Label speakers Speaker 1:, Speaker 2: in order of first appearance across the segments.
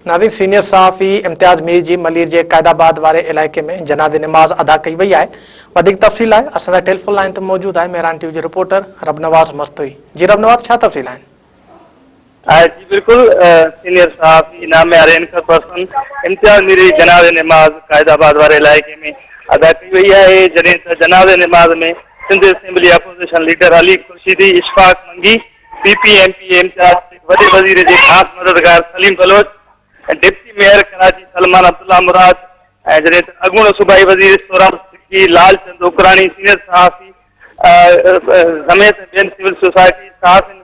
Speaker 1: ناظرين سينيئر صحافي امتياز مير جي ملير جي قائد آباد واري علائقي ۾ جنازي نماز ادا ڪئي وئي آهي وڌيڪ تفصيل لاء اسان سان ٽيليفون لائين تي موجود آهي مهراڻ ٽي وي جي رپورٽر ربنواز مستوئي جي ربنواز ڇا تفصيل آهن.
Speaker 2: جي بلڪل سينيئر صحافي نامياري اينڪر پرسن امتياز مير جي جنازي نماز قائد آباد واري علائقي ۾ ادا ڪئي وئي آهي جڏهن ته جنازي نماز ۾ Sindh assembly opposition leader Ali Khurshidi, Ashfaq Mangi, P P M P A Imtiaz Shaikh, وڏي وزير جي خاص مددگار سليم بلوچ، ڊپٽي ميئر ڪراچي سلمان عبدالله مراد ۽ جڏهن ته اڳوڻو صوبائي وزير سهراب سکي، لال چند اڪراڻي، سينيئر صحافي سميت ٻين سول سوسائٽي صحافين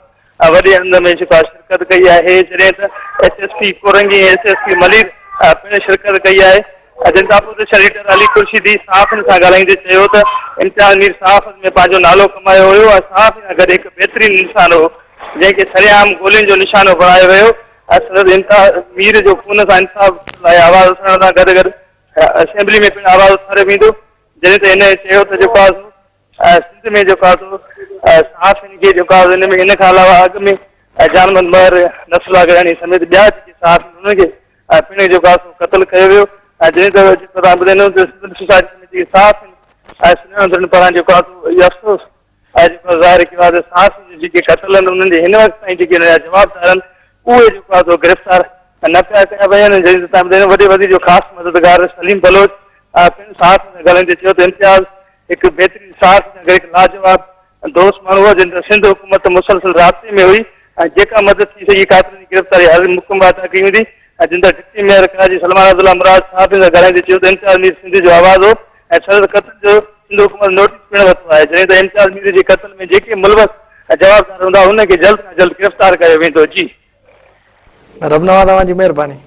Speaker 2: وڏي انگ ۾ شرڪت ڪئي آهي جڏهن ته S S P Korangi ۽ S S P Malir پڻ شرڪت ڪئي آهي. جنهن تي اپوزيشن ليڊر علي خورشيدي صحافين سان ڳالهائيندي چيو ته امتياز مير صحافت ۾ پنهنجو نالو ڪمايو هيو ۽ صحافين سان گڏ هڪ بهترين انسان هو جنهن کي سرعام گولين جو نشانو بڻايو ويو ۽ سندس امتياز مير جو خون سان انصاف لاء آواز اٿارڻ سان گڏ گڏ اسيمبلي ۾ پڻ آواز اٿاريو ويندو جڏهن ته هن چيو ته جيڪو آهي سو سنڌ ۾ جيڪو آهي سو صحافين کي جيڪو آهي ان ۾ ان کان علاوه اڳ ۾ جان محمد مهر نصرالله گڏاڻي سميت ٻيا جيڪي صحافي انهن کي ۽ پڻ جيڪو آهي سو قتل ڪيو ويو ۽ جڏهن ته جيڪو توهان ٻڌائيندو ته سول سوسائٽي ۾ جيڪي صحافين ۽ سڃاڻندڙن پاران جيڪو آهي سو اهو افسوس ۽ جيڪو ظاهر ڪيو آهي ته صحافين جي جيڪي قتل آهن انهن جي هن وقت تائين جيڪي ان جا جوابدار آهن اهي جيڪو آهي سو گرفتار نه پيا ڪيا وڃن جڏهن ته توهان ٻڌائيندو وڏي وزير جو خاص مددگار سليم بلوچ پڻ صحافين سان ڳالهائيندي چيو ته امتياز هڪ بهترين صحافي سان گڏ هڪ لاجواب دوست ماڻهو هو، جنهن سان سنڌ حڪومت مسلسل رابطي ۾ هئي ۽ جيڪا مدد ٿي سگهي قاتلن جي گرفتاري هر ممڪن ادا ڪئي ويندي ۽ جنهن تي ڊپٽي ميئر ڪراچي سلمان عبدالله مراد صحافين سان ڳالهائيندي چيو ته امتياز مير سنڌ جو آواز هو ۽ سندس قتل جو سنڌ حڪومت نوٽيس پڻ ورتو آهي جڏهن ته امتياز مير جي قتل ۾ جيڪي ملوث ۽ جوابدار هوندا انهن کي جلد کان جلد گرفتار ڪيو ويندو جي.
Speaker 1: رب نواز اوهان جي مهرباني.